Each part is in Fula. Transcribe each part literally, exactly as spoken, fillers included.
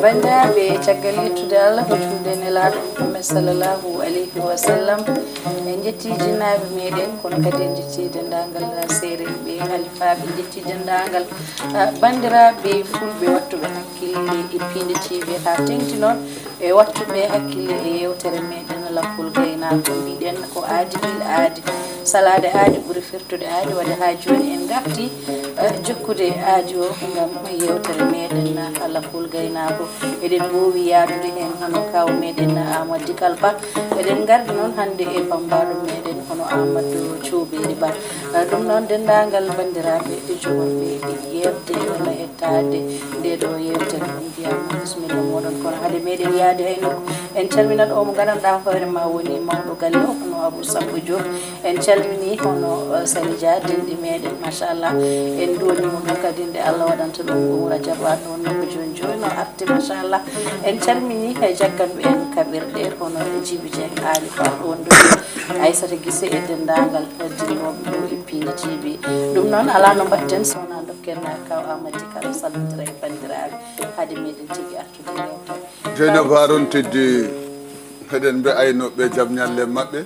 Banndiraaɓe, caggal yettude Allah, ko julde e Nelaaɗo Muhammad sallallahu alayhi wa sallam, en njetti jinnaaɓe meɗen, kono kadi en njetti denndaangal seerenɓe, halifaaɓe, en njetti denndaangal, ah, banndiraaɓe fulɓe waɗtuɓe hakkille e Piindi T V haa teeŋti noon e waɗtuɓe hakkille e yeewtere meɗen Lappol Gaynaako. Mbiɗen ko aadi bil aadi, salaade aadi ɓuri firtude aadi, waɗde haa jooni en ngarti, eh, jokkude aadi o ngam yeewtere meɗen Lappol Gaynaako. Eɗen mboowi yaadude heen hono kaaw meɗen Amadou Dikal Ba. Eɗen ngardi noon hannde e bammbaaɗo meɗen hono Amadou Thioubéry Ba. Eh, ɗum noon, denndaangal banndiraaɓe jogoɓe yeeɓde walla hettaade nde ɗo yeewtere, on mbiyaama bisimilla mooɗon. Kono hade meɗen yaade hay nokku, en calminat o mo nganndanɗaa hoore ma woni mawɗo galle o, hono Abou Samba Diop. En calmini hono, eh, Sani Dia, denɗi meɗen, machallah. En nduwani mo ɗum kadi nde Allah waɗanta ɗum ɗum Rajab, waɗno wonno ko jooni jooni no arti, machallah. En calmini hay jagganɓe en kaɓirɗe, hono Djiby Dieng, Ali Fall, ɗon ɗo Aissata Guissé e denndaangal dinnooɓe ɗo e Piindi T V. Ɗum noon, alaa no mbaɗten so wonaa ndokken kaw Amady Kala salmindira e banndiraaɓe, hade meɗen tigi artude e yeewtere. Jeynaba Haroon Teddi, heɗen mbe aynooɓe jam ñalle maɓɓe.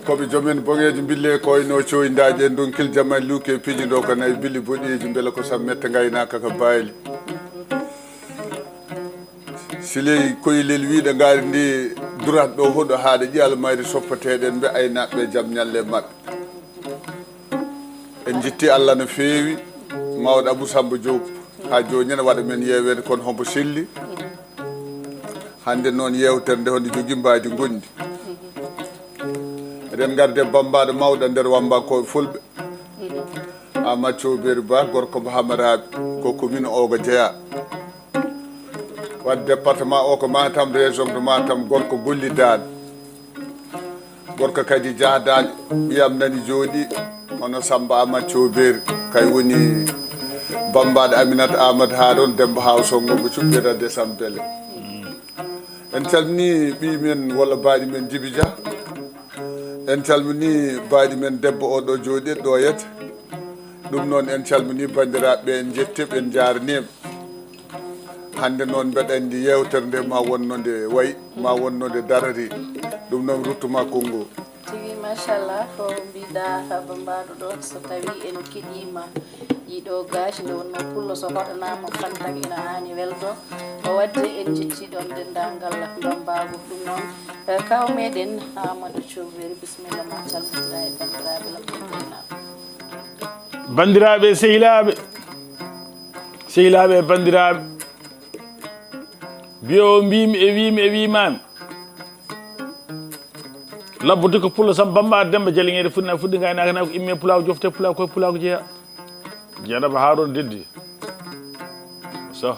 Ko ɓe joom en boŋeeji mbille ko wayno coyndaaji e donkil jama luuke piiji ɗo ko nayi bili boɗeeji mbele ko sam mette ngaynaaka ka baali. Siley koylel wiiɗa ngaari ndi durat ɗo hoɗo haaɗa ƴi'al mayri soppateɗen mbe aynaaɓe jam ñalle maɓɓe. En njetti Allah no feewi, mawɗo Abou Samba Diop, haa jooni ene waɗa men yeeweede kono hombo selli. Hannde noon yeewtere nde honde jogii mbaadi ngonndi. Eɗen ngarde bammbaaɗo mawɗo nder wammbaankooɓe fulɓe. Amadou Thioubéry Ba, gorko mo Hamaraaɓe, ko commune Ogo jeyaa. Waɗde département o ko Matam, région de Matam, gorko gollidaaɗo. Gorko kadi jahdaaɗo, ɓiyam nani jooɗi, hono Samba Amadou Thioubéry, kay woni bammbaaɗo Aminata Amadou Haroon, Demba Haw Songo mo cuɓɓira desam bele. En calmini ɓiy men walla baaɗi men Djiby Dia. En calmini baaɗi men debbo o ɗo jooɗi ɗo yete. Ɗum noon en calmini banndiraaɓe ɓe, en njetti ɓe, en njaarni ɓe. Hannde noon mbeɗa anndi yeewtere nde ma wonno nde wayi, ma wonno nde darari. Ɗum noon ruttuma konngo. Tigi, machallah, ko mbiɗa bammbaaɗo ɗo, so tawi en keɗiima ɗiɗo gaaji, nde wonno pullo so hoɗanaama fantan ina haani weldo. O waɗde en jetti ɗon denndaangal bammbaagu. Ɗum noon, eh, kaw meɗen Amadou Thioubéry, bisimilla ma, calmindira e banndiraaɓe Lappol Gaynaako. Banndiraaɓe, sehilaaɓe, sehilaaɓe e banndiraaɓe, mbiyo mbiimi e wiimi e wiimaami. Labbude ko pullo sam bammbaaɗo Demba Jaliŋeere fuɗɗi na fuɗɗi ngaynaaka na ko imme pulaagu jofte pulaagu koye pulaagu jeyaa. Jeynaba Haroon Teddi. So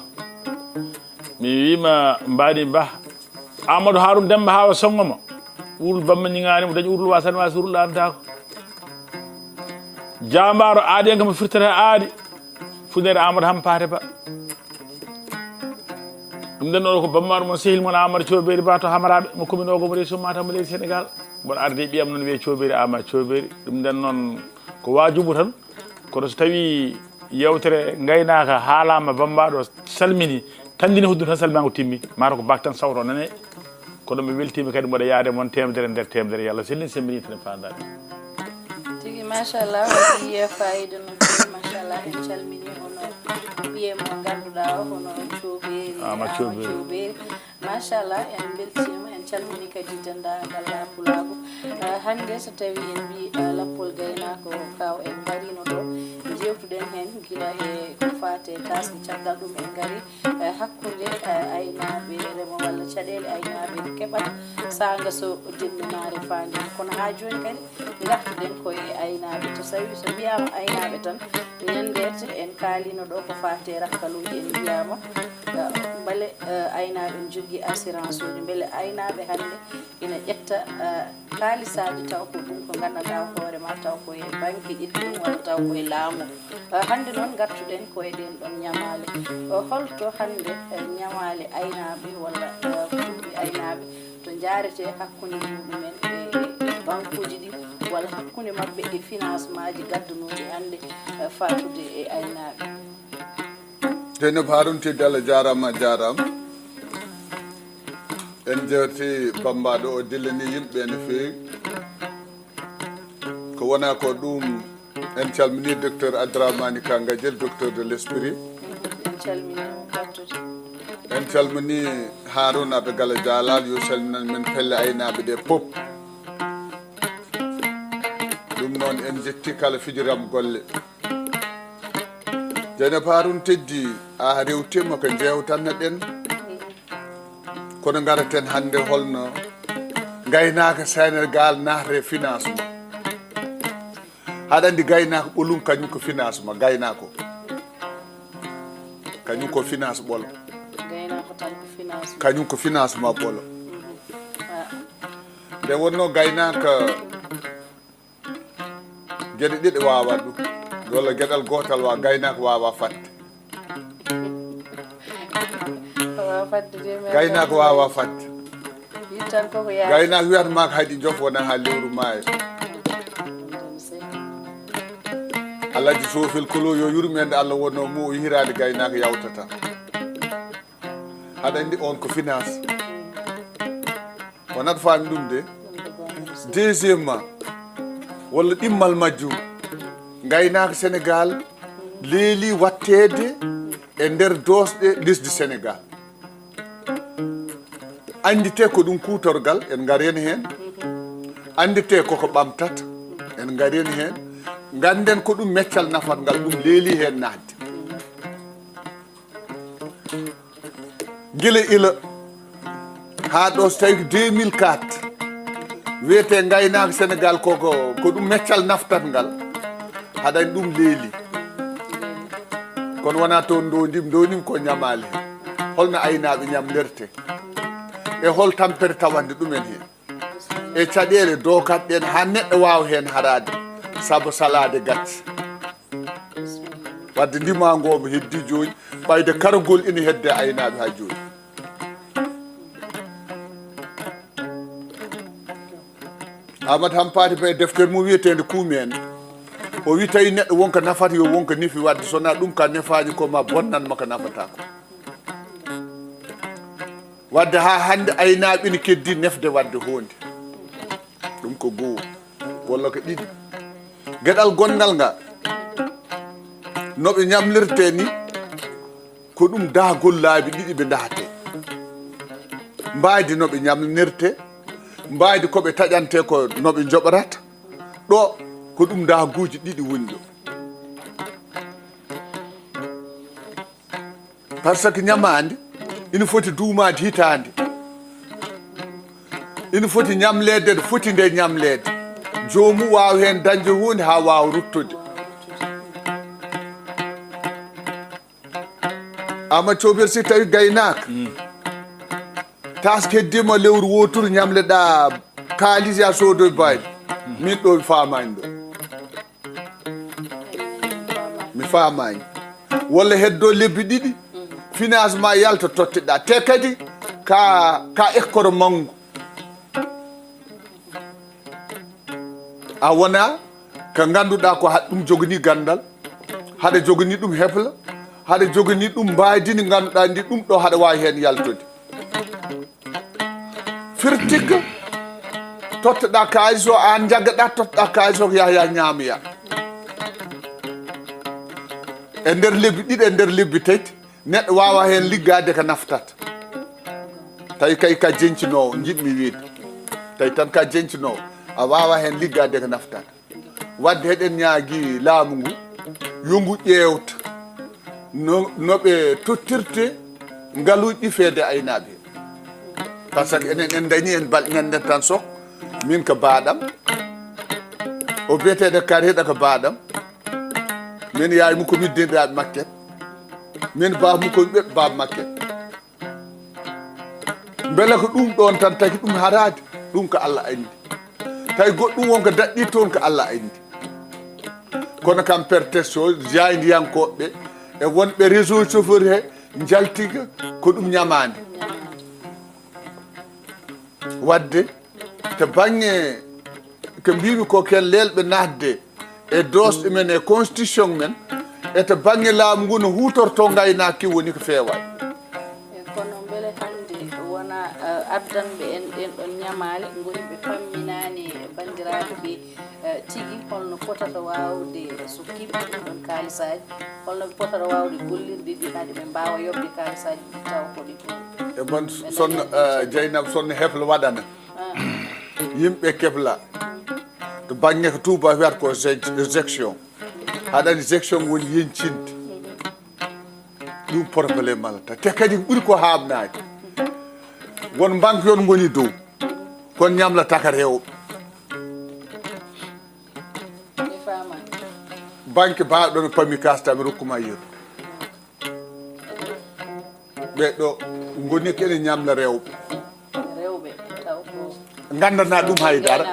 mi wiima mbaadi ba, Amadou Haroun Demba Hawa Songoma. Urul bamma ñiŋaani mo dañi urul wasan wasi urul antaako. Jaambaaro aadi en kam firtata aadi. Funere Amadou Hampate Ba. Ɗum nden noon ko bammaɗo mon sehil mon Amadou Thioubéry Ba to Hamaraɓe mo commune Ogo mo région Matam mo leydi Sénégal. Mboɗo arde ɓiyam noon wiye Thioubéry Amadou Thioubéry. Ɗum nden noon ko waajubu tan. Kono so tawi yewtere ngaynaaka haalaama, bammbaaɗo salmini, tanndini hoddun tan salminaango timmi, mata ko bak tan sawto nane. Kono mi weltiima kadi mboɗo yaade mon teemedere nder teemedere. Yo Allah sellin semmbini tan e faandaare. Tigi machallah, waɗi fayida no feewi, machallah, en calmini hono ɓiye mo ngannduɗaa o, hono Thioubéry, Ama Ama Thioubéry. Thioubéry. Machallah, en mbeltiima, en calmini kadi denndaangal Pulaagu. Eh, hannde so tawi en mbi, eh, Lappol Gaynaako, kaw en mbarino ɗo, njeewtuɗen heen gila e ko faati e taasde, caggal ɗum en ngari, eh, hakkunde, eh, aynaaɓe remo walla caɗeele aynaaɓe keɓat saanga so demminaare faande. Kono haa jooni kadi, ngartuɗen ko e aynaaɓe. To tawi so mbiyaama aynaaɓe tan, ñanndeete en kaalino ɗo ko faati e rakkaluuji, en mbiyaama, eh, mbele, eh, aynaaɓe ne njogii assurance uji, mbele aynaaɓe hannde ina ƴetta, eh, kaalisaaji taw ko ɗum ko nganndanɗaa hoore ma, taw ko e banque ƴetti ɗum walla taw ko e laamu. Eh, hannde noon ngartuɗen ko e ɗeen ɗoon ñamaale. Eh, holto hannde, eh, ñamaale aynaaɓe walla, eh, fulɓe aynaaɓe to njaarete hakkunde mumen e bankuuji ɗi walla hakkunde maɓɓe e financement ji gaddanooɗi hannde, eh, faatude e aynaaɓe? Dieynaba Harouna Teddie, Allah jaaraama, a jaaraama. En njeewti Bammbaaɗo, o dillani yimɓe no feewi. Ko wona ko ɗum, en calmini docteur Adramani Kangadiel, docteur de l'esprit. En calmini mo battude. En calmini Harouna Abdou Gala Jalal, yo salminan men pelle aynaaɓe ɗe pop. Ɗum noon, en njetti kala fijiram golle. Dieynaba Harouna Teddie, a rewtiima ko njeewtanno ɗen. Kono ngaraten hannde holno ngaynaaka Senegaal naatata e financement. Haɗa anndi gaynaako ɓolum kañum ko financement, gaynaako. Kañum ko finance ɓolo. Gaynaako tan ko finance. Kañum ko financement ɓolo. Ah. Nde wonnoo gaynaaka geɗe ɗiɗi waawa ɗum. Walla geɗal gootal wa gaynaako waawa fadde. Waawa fadde de, mais gaynaako waawa fadde. Yittan koko yaasi. Gaynaako wiyata maa ko haydi jof wona haa lewru maayo. Alhaji Sofel Kolo yo yurmeende Allah wonno mo, o yihiraade gaynaako yawtata. Aɗa anndi on ko finance. Wonat faami ɗum de. Deuxièmement, walla ɗimmal majjum, ngaynaaka Senegaal leeli watteede e nder doosɗe lesdi Senegaal. Anndite ko ɗum kuutorgal, en ngaren heen. Anndite koko ɓamtata, en ngaren heen. Ngannden ko ɗum meccal nafatngal, ɗum leeli heen naatde. Gila ila haa ɗo so tawi ko deux mille quatre, wiyetee ngaynaaka Senegaal ko, ko, ko ɗum meccal naftat ngal, haɗa anndi ɗum leeli. Kono wonaa toon ndoonim, ndoonim ko ñamaali. Holno aynaaɓe ñamlirte? E hol tampere tawande ɗumen heen? E caɗeele dookatɗen haa neɗɗo waawa heen haraade, sabu salaade gacce. Wadde ndimaango omo heddi jooni, ɓayde karagol ina hedde aynaaɓe haa jooni. Amadou Hampâté Bâ e deftere mum wiyeteende Kuumeen, o wi tawi neɗɗo wonko nafata yo wonko nefi, wadde so wonaa ɗum ka nefaani ko ma bonnan ma ko nafata ko. Wadde haa hannde aynaaɓe ina keddi nefde wadde huunde. Ɗum ko goo, walla ko ɗiɗi. Geɗal gonngal ngal, no ɓe ñamlirte ni, ko ɗum dahgol laabi ɗiɗi ɓe ndahatee. Mbaydi no ɓe ñamlirte, mbaydi ko ɓe taƴantee ko no ɓe njoɓrata. Ɗo ko ɗum dahguuji ɗiɗi woni ɗo. Par ce que ñamaandi ina foti duumaade hitaande. Ina foti ñamleede, foti nde ñamleede. Joomum waawa heen dañde huunde haa waawa ruttude. Ama coobel si tawi gaynaaka. Taas keddiima lewru wooturu ñamleɗaa kaalis ya soodoy baali. Min ɗo mi faamaani ɗo. Mi faamaani. Walla heddo lebbi ɗiɗi, financement yalta totteɗaa. Te kadi ka, ka ekkoro manngu. A wona ka ngannduɗaa ko haɗa ɗum joganii ganndal, haɗa joganii ɗum hebla, haɗa joganii ɗum mbaadi ndi ngannduɗaa ndi ɗum ɗo haɗa waawi heen yaltude. Firti ko totteɗaa kaalis o, aan njaggaɗaa, totteɗaa kaalis o ko yaha, yaha ñaamoya. E nder lebbi ɗiɗi, e nder lebbi tati, neɗɗo waawa heen liggaade ko naftata. Tawi kay ka jencinoowo, njiɗmi wiyde. Tawi tan ka jencinoowo, a waawa heen liggaade ko naftata. Wadde heɗen ñaagi laamu ngu, yo ngu ƴeewta no, no ɓe tottirte ngaluuji ɗi feede aynaaɓe. Par ce que enen en dañi en bal ñanden tan sok, min ko baaɗam, o biyeteeɗo Kariɗa ko baaɗam, min yaay mu ko middinɗaaɓe makket, min baaf mu ko ɓeɓ baaf makket. Mbele ko ɗum ɗoon tan tagi ɗum haraade? Ɗum ko Allah anndi. Tawi goɗɗum won ko daɗɗi toon ko Allah anndi. Kono kam perteso jaayndiyankooɓe e wonɓe réseau chauffeur he njaltiga ko ɗum ñamaande. Wadde to baŋŋe ko mbiimi ko ken leelɓe naatde e doosɗe men e constitution men, E to baŋŋe laamu ngu, no huutortoo ngaynaaki woni ko feewaani. E kono mbele hannde wona eh, addanɓe en ɗen ɗon ñamaale ngoni ɓe pamminaani banndiraaɓe ɓe eh, tigi holno potata waawde so keɓi ɗum ɗon kaalisaaji, holno ɓe potata waawde gollirde ɗi hade ɓe mbaawa yoɓde kaalisaaji ɗi tawa ko ɗi E bon sonno eh, Jeynab, sonno hefle waɗana yimɓe kebla to baŋŋe ko tuuba wiyata ko section. Haɗani section woni yencinde. Ɗum problème alata te kadi ɓuri ko haaɓnaade. Won banque yon ngoni dow, kon ñamlataka rewɓe. Mi faama. Banque baɗo no pami kasta mi rokkuma yeru. Ɓe ɗo ngoni kene ñamla rewɓe. Rewɓe taw ko Ngandana ɗum haydara.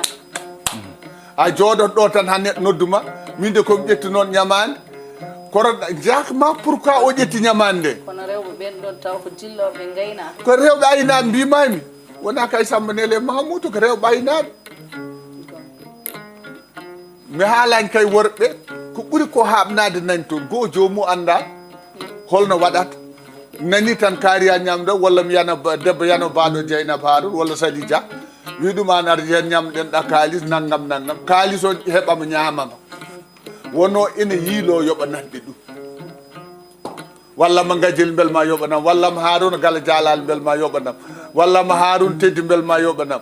A jooɗoto ɗo tan ha neɗɗo nodduma, min de komi ƴetti noon ñamaande. Kono jakma pourquoi o ƴetti ñamaande nde? Kono rewɓe ɓen ɗon taw ko dillooɓe ngayna. Ko rewɓe aynaaɓe mbimami. Wona kay Samba Nele Mamoudou, ko rewɓe aynaaɓe. Mi haalani kay worɓe, ko ɓuri ko haɓnade nani toon. Goo joomu anda holno waɗata. Nani tan kaariya ñamda walla mi yana ba- debbo yano baɗo Jeynaba Harun walla Sali Dia. Wi ɗum an ar yen ñamɗen ɗa kaalis nanngam nanngam. Kaalis on heɓama ñamama. Wono ene yiilo yoɓa nanɓe ɗum. Walla ma Gajel mbel ma yoɓanam, walla ma Haruna Gala Jalal mbel ma yoɓanam, walla ma Harun Teddy mbel ma yoɓanam.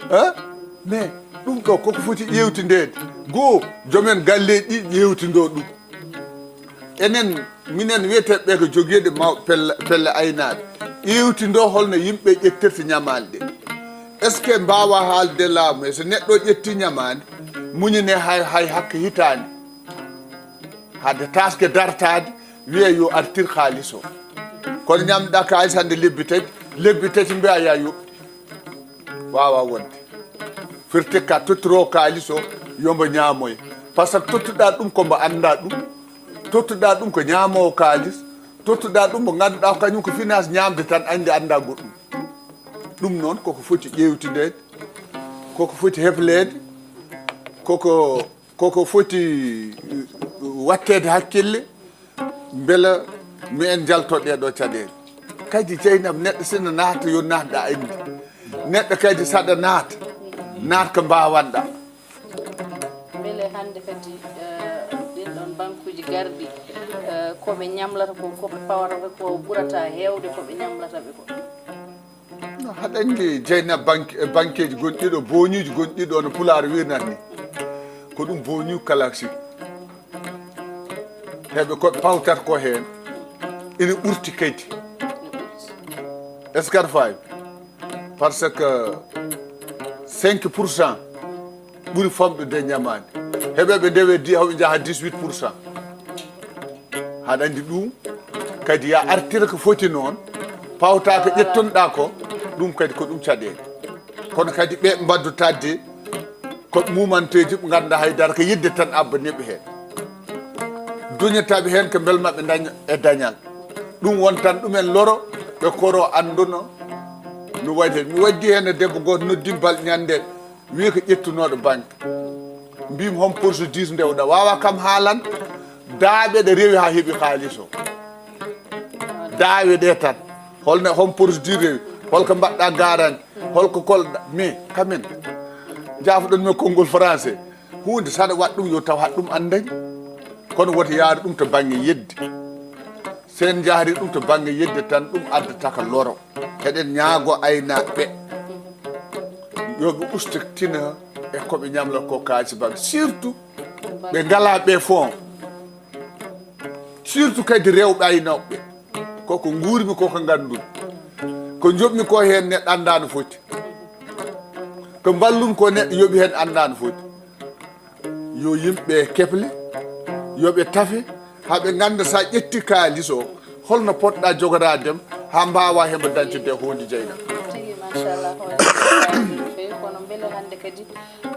Eh? Mais ɗum ɗo koko foti ƴewtindeede. Goo, joomen galleeji ɗi ƴewtindo ɗum. Enen, minen wiyeteeɓe ɓe ko jogiiɓe maw pelle pelle aynaaɓe. Ƴewtindo holno yimɓe ƴettirta ñamaale ɗe. Est ce que mbaawa haalde laamu he so neɗɗo ƴetti ñamaande muñine hay hay hakke hitaande. Hade taske dartaade wiye yo artir kaalis o. Kono ñamɗa kaalis hannde lebbi tati, lebbi tati mbiya ya yoɓɗi. Wawa wonde. Firti ka tottiro kaalis o yombo ñaamoye. Par ce que tottuɗa ɗum ko mbo annda ɗum. Tottuɗa ɗum ko ñaamowo kaalis. Tottuɗa ɗum mbo ngannduɗa ko kañum ko finance ñaamde tan anndi annda goɗɗum. Ɗum noon koko foti ƴeewtideede, koko foti hefleede, koko koko foti watteede hakkille mbela mi en njalto ɗee ɗoo caɗeele. Kadi Jeynab, neɗɗo sina naata yo naatɗa anndi. Neɗɗo kadi saɗa naata, naat ko mbaawanɗa. Mbele hannde kadi eh, ɗin ɗon bankuuji garɗi eh, ko ɓe ñamlata ko, ko ɓe pawata ko, ko ɓurata heewde ko ɓe ñamlata ɓe ko. No, haɗa anndi Jeynab, banque banqueeji gonɗi ɗo, booñuuji gonɗi ɗo no Pulaar wirnata ni. Ko ɗum booñu kalaksi. Heɓe ko pawtata ko heen ina ɓurti kadi. Est ce que aɗa faawi? Par ce que cinq pour cent ɓuri famɗude ñamaande. Heɓe ɓe ndewe di haw njaha dix huit pour cent. Haɗa anndi ɗum kadi ya artira ko foti noon, pawta ko ƴettunɗa ko, ɗum kadi ko ɗum caɗeele. Kono kadi ɓe mbaddu tadde ko mumanteeji ɓe ngannda haydara ko yidde tan abba neɓi heen. Duñataɓe heen ko mbel maɓɓe daña e dañal. Ɗum won tan ɗumen loro ɓe koro annduna no waɗi heen. Mi waddi heen e debbo gooto noddim bal ñannde. Wiyi ko ƴettunooɗo banque. Mbimi hom procédure ndewɗa wawa kam haalan daaɓe ɗe rewi ha heɓi haalis o. Daawe ɗe tan holno hom procédure rewi, holko mbaɗɗa garanti, holko kolɗa mais quand même. Jaafoɗon men konngol français. Huunde saɗa waɗ ɗum yo taw haɗ ɗum anndani. Kono woto yaaru ɗum to bannge yedde. Sen njahri ɗum to bannge yedde tan ɗum addataka loro. Eɗen ñaago aynaaɓe ɓe yo ɓe ustaktina e ko ɓe ñamla ko kaalis banque surtout ɓe ngala ɓe fond. Surtout kadi rewɓe aynooɓe ɓe koko nguurmi koko ngannduɗo. Ko njoɓmi ko heen neɗɗo annda no foti. Ko mballum ko neɗɗo yoɓi heen annda no foti. Yo yimɓe keble, yo ɓe tafe ha ɓe ngannda sa ƴetti kaalis o holno potɗa jogoraadem ha mbawa hemo dañcude e huunde Jeynaba. Tigi machallah hoore feewi kono mbele hannde kadi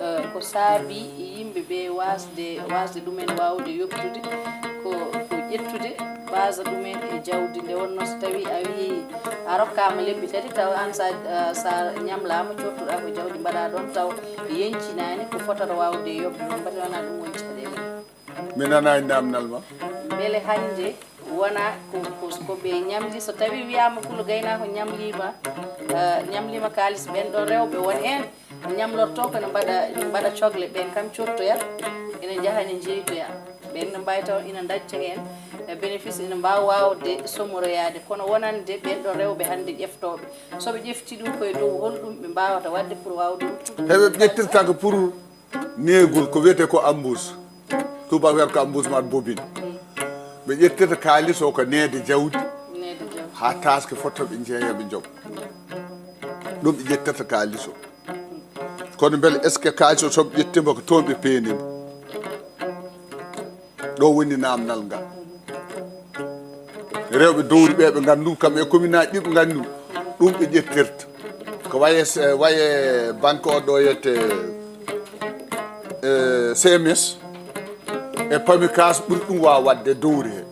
eh, ko saabi yimɓe ɓe wasde wasde ɗumen wawde yoptude ko ko ƴettude basa ɗumen e jawdi nde wonno so tawi a wi a rokkama lebbi tati taw an sa sa ñamlama cottuɗa ko jawdi mbaɗa ɗon taw yeñcinani ko fotata wawde yobde ɗon mbati wona ɗum woni caɗele. Mi nanani namdal ma. Beele hannde wona ko, ko, ko ɓe ñamli, so tawii wiyaama Pullo Gaynaako ñamliima, eh, ñamliima kaalis, ɓeen ɗoon rewɓe won heen ñamlortoo ko ene mbaɗa, ene mbaɗa cogle, ɓeen kam coftoya, ene njaha ene njeytoya. Ɓeen ene mbaawi taw ina ndacca heen, eh, bénéfice, ene mbaawa waawde somoroyaade, kono wonande ɓeen ɗoon rewɓe hannde ƴeftooɓe, so ɓe ƴeftii ɗum, ko e dow hol ɗum ɓe mbaawata waɗde pour waawde ruttude? Heɓe ƴettirta ko pour neegol, ko wiyetee ko embauche. Tubaak wiyata ko embauchement bobine. Ɓe ƴettirta kaalis o ko neede jawdi, neede jawdi, haa taaske fof to ɓe njeeya ɓe njoɓa. Ɗum ɓe ƴettirta kaalis o. Kono mbele est-ce que kaalis o, so ɓe ƴettiima, ko toon ɓe peenii mo? Ɗo woni naamnal ngal. Rewɓe dowri ɓe, ɓe nganndu kam e commune aji ɗi ɓe nganndu ɗum ɓe ƴettirta. Ko waye, waye banque o ɗo yette, eh, C M S e Pamecas ɓuri ɗum waawa waɗde dowri he.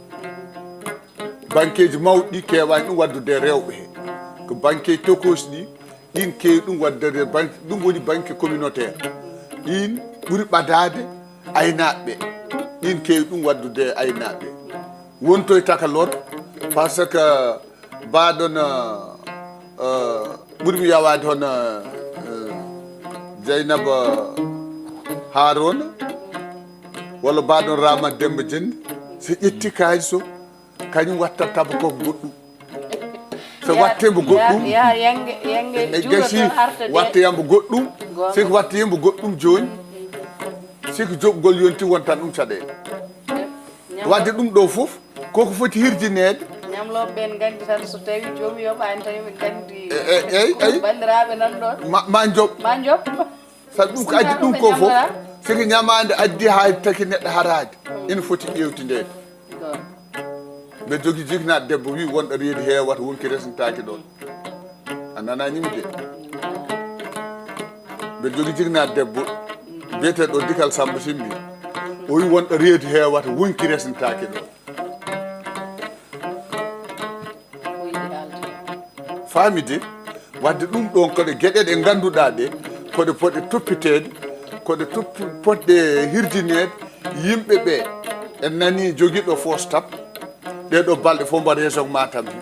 Banqueeji mawɗi ɗi keewaani ɗum waɗdude rewɓe he. Ko banqueeji tokoosi ɗi, ɗin keewi ɗum waɗdude banque, ɗum woni banque communautaire. Ɗin ɓuri ɓadaade aynaaɓe. Ɗin keewi ɗum waɗdude aynaaɓe. Wontoytaka lor, par ce que mbaɗon, eh, ɓurmi yawaade hono, eh, Dieynaba Harouna, walla mbaɗon Ramata Demba Jendi, so ƴetti kaalis o, kañum watta taba ko goɗɗum. So watte mbo goɗɗum, e gasi watte yambo goɗɗum, siko watte yambo goɗɗum jooni, siko joɓgol yonti wontan ɗum caɗeele. Wadde ɗum ɗo fof koko foti hirjineede. Ñamlooɓe ɓen nganndi tan so tawi joomi yoɓaani tan yoɓe nganndi. Eyi, eyi, banndiraaɓe nan ɗon ma, ma joɓ, ma joɓ. Sabi ɗum ko addi ɗum ko fof, siko ñamaande addi haa taki neɗɗo haraade, ina foti ƴeewtindeede. Mbeɗa jogii jiknaaɗo debbo, wi wonɗo reedi heewata, wonki resnataake ɗoon. A nanaani mi de. Mbeɗa jogii jiknaaɗo debbo, biyeteeɗo Dikal Samba Simbi. O wi wonɗo reedi heewata, wonki resnataake ɗoon. Faamide, wadde ɗum ɗoon ko ɗe geɗe ɗe ngannduɗaa ɗe, ko ɗe poɗɗe toppiteede, ko ɗe toppi-, poɗɗe hirjineede yimɓe ɓe. En nanii jogiiɗo Fostap, ɗee ɗoo balɗe fof mbo région Matam he.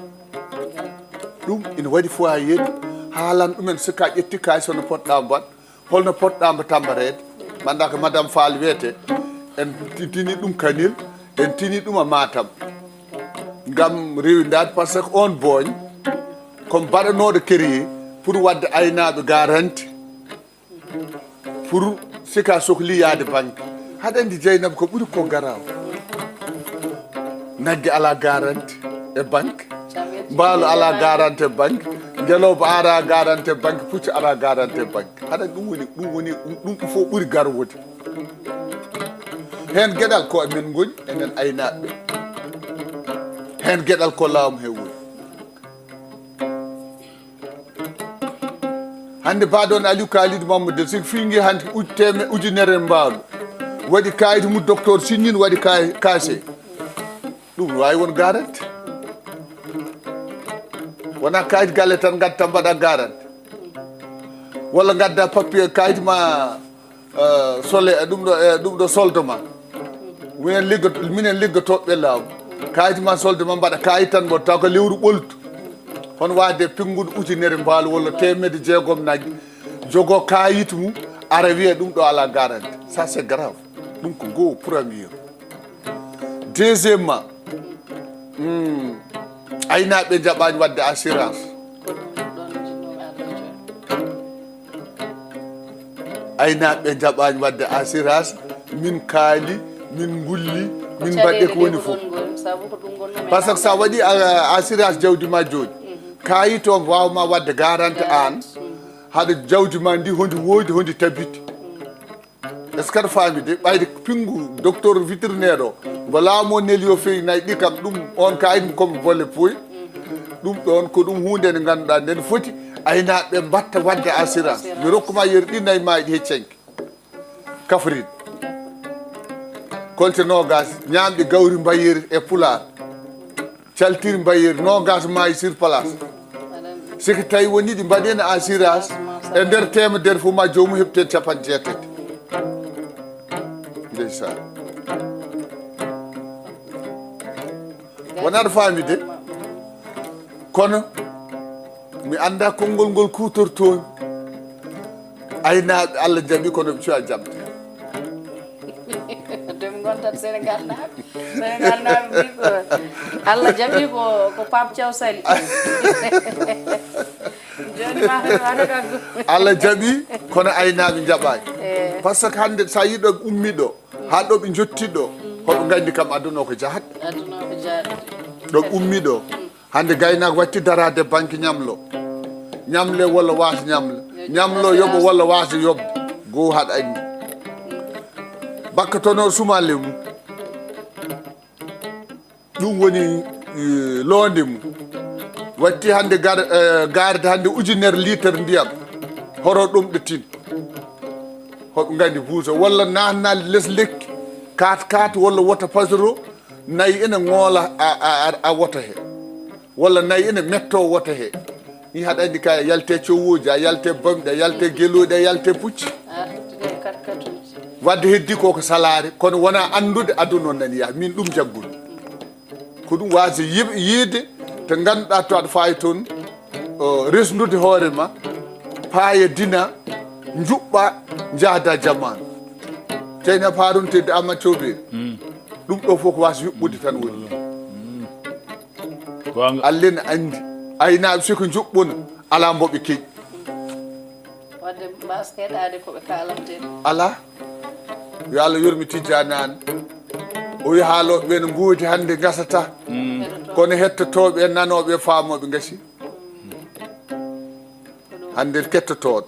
Ɗum ina waɗi foyer, haalan ɗumen, so ka ƴetti kaalis hono poɗɗaa mbaɗ, holno poɗɗaa mbo tambareede? Mannda ko Madame Fall wiyete, en ti-, tini ɗum Kanel, en tini ɗum a Matam. Ngam rewindaade, par ce que on booñ ko mbaɗanooɗo créé pour waɗde aynaaɓe garanti, pour sika sokli yaade banque. Haɗa anndi Jeynaba ko ɓuri ko garaaw. Nagge alaa garanti e banque. Mbaalo alaa garanti e banque. Ngelooba alaa garanti e banque. Puccu alaa garanti e banque. Haɗa ɗum woni, ɗum woni, ɗum, ɗum fof ɓuri garwude. Heen geɗal ko e men ngoni, enen aynaaɓe. Heen geɗal ko laamu he woni. Hannde mbaɗon Aliou Kalidou Mamadou Del, siko fingi hannde uj-, teme-, ujunere mbaalo. Waɗi kayit mum, docteur signini, waɗi kay-, cachet. Ɗum no waawi won garanti. Wona kayit galle tan ngadda mbaɗa garanti. Walla ngadda papier kayit ma, eh, sole, eh, ɗum ɗo, eh, ɗum ɗo solde ma. Minen liggoto, minen liggotooɓe laamu. Kayit ma solde ma mbaɗa kayit tan mbo taw ko lewru ɓoltu. Hono waade pinnguɗo ujunere mbaalo walla teemedde jeegom nagge. Jogo kayit mum, ara wiya ɗum ɗo alaa garanti. Ça, c'est grave. Ɗum ko ngoo premier. Deuxièmement, hmm, aynaaɓe njaɓaani waɗde assurance. Aynaaɓe njaɓaani waɗde assurance, min kaali, min ngulli, min mbaɗde ko woni fof. Par ce que so a waɗi, a, assurance jawdi ma jooni, kayit o waawma waɗde garanti aan, haɗa jawdi ma ndi hondi woodi, hondi tabiti. Est-ce que aɗa faami de? Ɓayde pinngu docteur vétérinaire o, mbo laamu o neli o feewi nayi ɗi kam, ɗum on kayit mum comme bolle pooy. Ɗum ɗoon ko ɗum huunde nde ngannduɗaa nden foti aynaaɓe mbaɗta waɗde assurance. Mi rokkuma yeru ɗi nayi maayi ɗi heccanki. Kaffrine. Kolte noogaas, ñaamɗe gawri mbayeeri e Pulaar. Caltiri mbayeeri, noogaas maayi sur place. Siki tawi woni ɗi mbaɗeeni assurance, e nder teemedere fof ma joomum heɓtu heen capanɗe jeetati. Ndeysaan. On aɗa faami de? Kono mi anndaa konngol ngol kuutortoomi. Aynaaɓe, Allah jaɓi, kono ɓe cuwa jaɓde. Ɗum ngontat Sénégal naaɓe. Sénégal naaɓe mbi ko Allah jaɓi ko, ko Pape Thiaw sali. Jooni ma hano hano ɗaggu. Allah jaɓi, kono aynaaɓe njaɓaani. Par ce que hannde so a yiɗo ɓe ummi ɗo, haa ɗo ɓe njotti ɗo, hoɓe nganndi kam aduna o ko jahat. Aduna o ko jahat. Ɗo ɓe ummi ɗo, hannde gaynaako watti daraade banque ñamlo. Ñamle walla waasa ñamle. Ñamlo yoɓo walla waasa yoɓde. Goo haɗa anndi. Bakka tono sumale mum. Ɗum woni eh, loonde mum. Watti hannde gar, eh, garde hannde ujunere litre ndiyam. Horo ɗum ɗo tin. Hoɓe nganndi buusa walla naatna les lekki. Kaat kaat walla wota pasoro. Nayi ene ŋoola a, a, a, a wota he. Walla nayi ene metto wota he. Ni haɗa anndi kay a yalte cowooji, a yalte bamɗi, a yalte gelooɗi, a yalte pucci. A ƴettude e katkatuuji. Wadde heddi koko salaare, kono wona anndude aduna o nani yaha. Min ɗum jaggumi. Ko ɗum waasi yib- yiide to ngannduɗaa to aɗa faawi toon o, resndude hoore ma, paaya dina, njuɓɓa, njahda jamaanu. Ceynaba Haruna Teddi Amma Cooberi. Ɗum ɗo fof ko waasi yuɓɓude tan woni. Goonga. Allah ene anndi. Aynaaɓe siko njuɓɓuna, alaa mbo ɓe keƴi. Wadde mbaas heɗaade ko ɓe kaalanten. Alaa. Yo Allah yurmi Tijjaani Aan. O wi haalooɓe ɓe no ngoodi hannde ngasata. Kono hettotooɓe e nanooɓe e faamooɓe ngasi. Hannde kettotooɗo,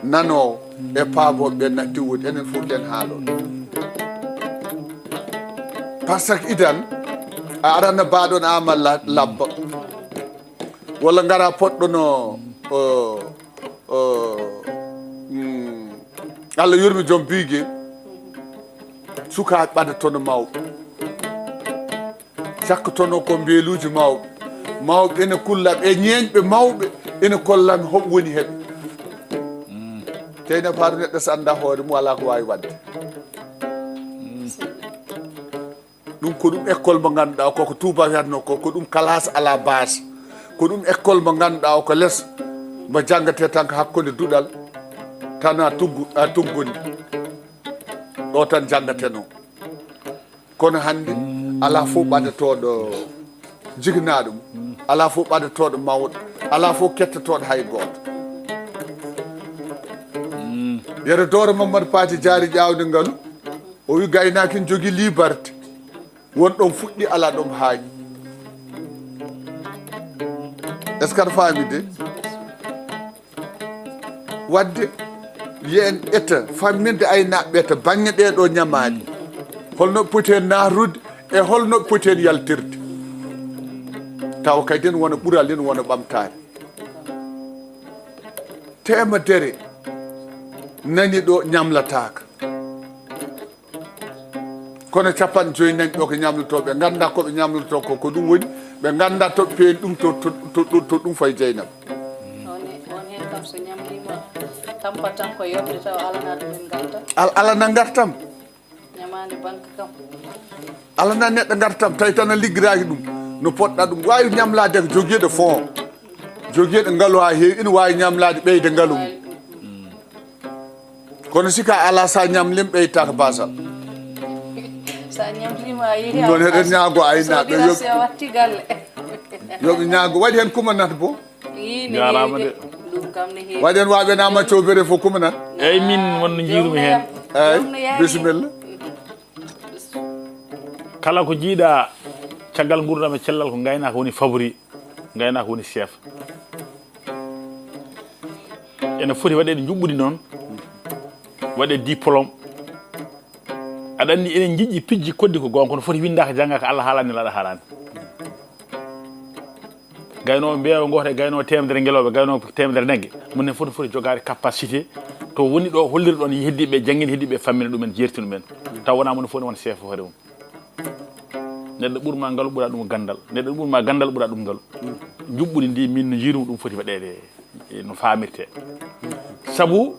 nanoowo e paamooɓe ɓe natti woodi, enen fof ken haalooɓe. Par ce que idan, a arana baaɗon ama la- labba. Walla ngara poɗɗono o, o, mm, Allah yurmi joom biige. Sukaaɓe ɓadatono mawɓe. Cakkotono ko mbeeluuji mawɓe. Mawɓe ene kulla ɓe ñeeñɓe mawɓe ene kollami hoɓe woni heɓe. Teyna faatu neɗɗo so annda hoore mum alaa ko waawi waɗde. Ɗum ko ɗum école mo ngannduɗaa koko tuuba wiyatno ko ko ɗum classe à la base. Ko ɗum école mo ngannduɗaa o ko les mo janngatee tan ko hakkunde duɗal tan a tuggu a tuggundi. Ɗo tan janngateno. Kono hannde alaa fof ɓadotooɗo jignaɗo mum, alaa fof ɓadotooɗo mawɗo, alaa fof kettotooɗo hay gooto. Yero dooro Mamadou Pati jaari ƴaawde ngalu, o wi gaynaaki ne jogii liberté. Won ɗon fuɗɗi alaa ɗon haañi. Est-ce que aɗa faami de? Wadde yo en ƴetta famminde aynaaɓe ɓe to baŋŋe ɗee ɗoo ñamaali, holno ɓe poti heen naatrude e holno ɓe poti heen yaltirde, tawa kadi ene wona ɓural ene wona ɓamtaare. Teemedere nani ɗo ñamlataaka. Kono capanɗe joyi nani ɗo ko ñamlotoo, ɓe nganndaa ko ɓe ñamlotoo ko ko ɗum woni, ɓe nganndaa to ɓe peeni ɗum to to to to ɗum fayi Jeynaba. On he- on heen kam so ñamliima tampa tan ko yoɓde tawa alana ɗum en ngartam. Al alana ngartam. Ñamaande banque kam. Alana neɗɗo ngartam tawi tan a liggiraaki ɗum no poɗɗa ɗum waawi ñamlaade ko jogiiɗo fond, jogiiɗo ngalu haa heewi ina waawi ñamlaade ɓeyde ngalu mum. Kono si ka alaa so a ñamliima ɓeytaaka baasal. So a ñamliima a yehi Ɗum noon heɗen ñaago aynaaɓe yo a watti galle. Yo ɓe ñaago waɗi heen kumanat bo. Yii ne Jaaraama heewi de. De ɗum kam ne heewi. Waɗi heen waaɓe en ama cowbere fof kumanat. Eyyi min wonno njiirumi heen. Eyi Ɗum no yaari. Bisimilla. Kala ko jiiɗa caggal nguurndam e cellal ko ngaynaaka woni favori, ngaynaaka woni chef. Ene foti waɗeede njuɓɓudi noon, waɗee diplôme. Aɗa anndi enen njiɗi pijji koddi ko goonga kono foti winndaaka janngaaka Allah haalaani nelaɗo haalaani. Gaynoowo mbeewa gooto e gaynoowo teemedere ngelooba, gaynoowo teemedere nagge. Mum ne foti foti jogaade capacité to woni ɗo holliri ɗon heddiiɓe janngina heddiiɓe fammina ɗumen jeertina ɗumen. Taw wonaa mum ne foti won chef hoore mum. Neɗɗo ɓurma ngalu ɓura ɗum ganndal, neɗɗo ɓurma ganndal ɓura ɗum ngalu. Njuɓɓudi ndi min no njiirumi ɗum foti waɗeede no faamirtee. Sabu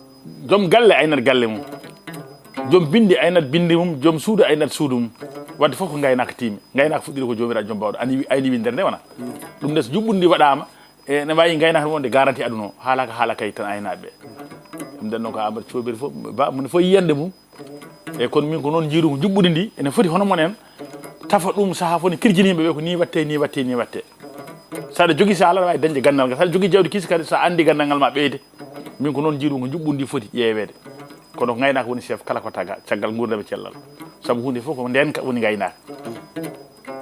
joom galle aynat galle mum. Joom binndi aynat binndi mum, joom suudu aynat suudu mum. Wadde fof ko ngaynaaka tiimi. Ngaynaaka fuɗɗiri ko Joomiraaɗo Joom Baawɗo. Ani wi-, ayni winndere nde wona. Ɗum nde so juɓɓudi ndi waɗaama, e, ne waawi ngaynaaka wonde garanti aduna o. Haalaaka haala kay tan aynaaɓe ɓe. Ɗum nden noon ko Amadou Coobiri fof, ba, moni fof yiyande mum. E kono min ko noon njiiru ko juɓɓudi ndi, ene foti hono mon en. Tafa ɗum sahaa fof ne kirjini yimɓe ɓe ko ni watte, ni watte, ni watte. Saɗa jogii so a alaa, aɗa waawi dañde ganndal ngal. Saɗa jogii jawdi kiisi kadi, so a anndi ganndal ngal ma ɓeyde. Min ko noon njiiru ko juɓɓudi ndi foti ƴeeweede. Kono ko ngaynaaka woni chef kala ko taga, caggal nguurndam e cellal. Sabu huunde fof ko ndeenka woni ngaynaaka.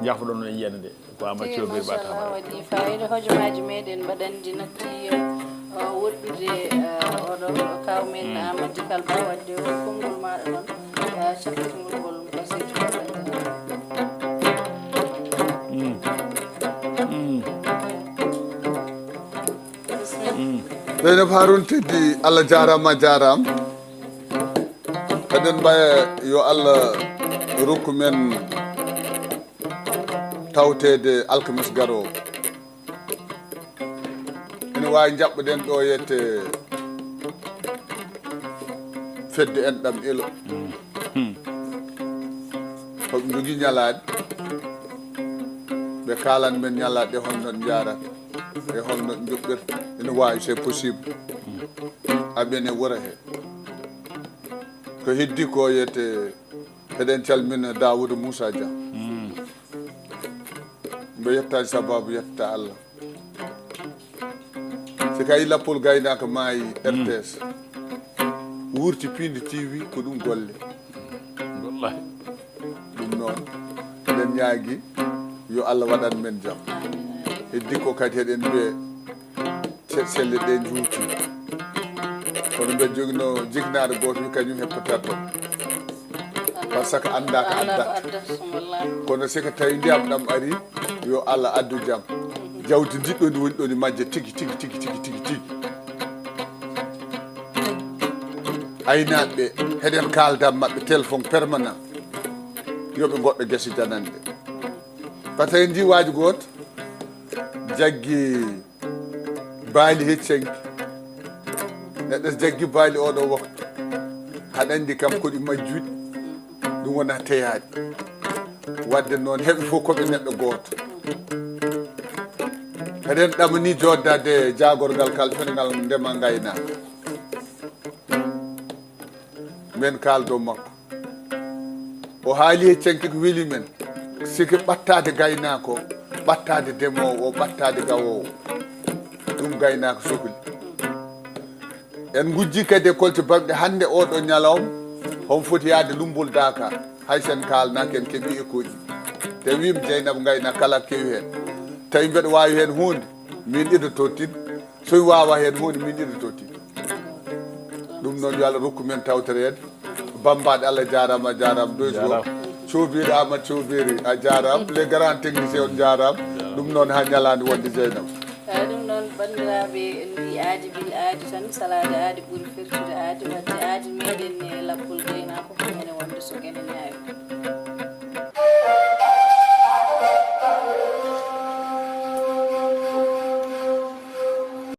Njaafo-ɗon no e yiyande nde, ko Amadou Tigi, Coobiri Ba machallah, Tamara. Waɗi fayida. Hojomaaji meɗen mbaɗandi natti, eh, woɗɗude, eh, oɗo kaw men Amadou Kalba, waɗde o konngol maaɗo noon, eh, cakkitgol ngol ko seydi Kalba. Bismillah. Zeynab Harouna Teddy, Allah jaaraama, a jaaraama. Eɗen mbaya yo Allah rokku men tawteede alkamis garoowo. Ene waawi njaɓɓoɗen ɗo yette fedde enɗam elo. Ko ɓe njogii ñalaaɗe, ɓe kaalan men ñalaaɗe ɗe, holno ɗe njaarata e holno ɗe njoɓɓirta. Ene waawi, c'est possible. Aɓen e wuro he. Ko heddi ko yette, eɗen calmina Daawuda Muusa Dia. Mbo yettaani sababu, yetta Allah. Si kay lappol gaynaaka maayi, R T S wurti piindi T V, ko ɗum golle. Wallahi. Ɗum noon, eɗen ñaagi yo Allah waɗan men jam. Heddi ko kadi eɗen mbiya ce-, celle ɗe njuuti. Kono mbeɗa jogino jiknaaɗo gooto wi kañum heɓata toon. Par ce que anndaa ko adda. Kono si ko tawi ndiyam ɗam ari, yo Allah addu jam. Jawdi ndi ɗo ndi woni ɗo ndi majja tigi, tigi, tigi, tigi, tigi, tigi. Aynaaɓe ɓe, heɗen kaalda maɓɓe téléphone permanent. Yo ɓe ngoɗɗo gese jananɗe. Par ce que en njii waaju gooto jaggi baali hecci hanki. Neɗɗo so jaggi baali oɗo waktu, haɗa anndi kam ko ɗi majjuɗi, ɗum wona teyaaɗi. Waɗde noon, heɓe fof ko ɓe neɗɗo gooto. Eɗen ɗamani jooɗdaade e jaagorgal kalfengal ndema ngaynaaka. Men kaaldo makko. O haali e canki ko weli men. Sike ɓattaade gaynaako, ɓattaade demoowo, ɓattaade gawoowo. Ɗum gaynaako sokli. En ngujji kadi e kolte baɗɗe hannde oɗo ñalawma, homo foti yaade Lumbol Daaka. Hay sen kaalnaaki en keɓi ekooji. Te wiimi Jeynaba ngayna kala kewi heen. Tawi mbeɗa waawi heen huunde, min ido tottin. So mi waawaa heen huunde, min ido tottin. Ɗum noon, yo Allah rokku men tawtoreede. Bammbaaɗo Allah jaaraama, a jaaraama, Doyso. Jaaraama. Coobiri Amat Coobiri, a jaaraama. Les grands techniciens, on jaaraama. Jaaraama. Ɗum noon, haa ñalaande wonde, Jeynaba. Eey, ɗum noon, banndiraaɓe, en mbiyi aadi bil aadi tan, salaade aadi ɓuri firtude aadi, wadde aadi meɗen e lappol gaynaako ko ene wonde so ene ñaawi.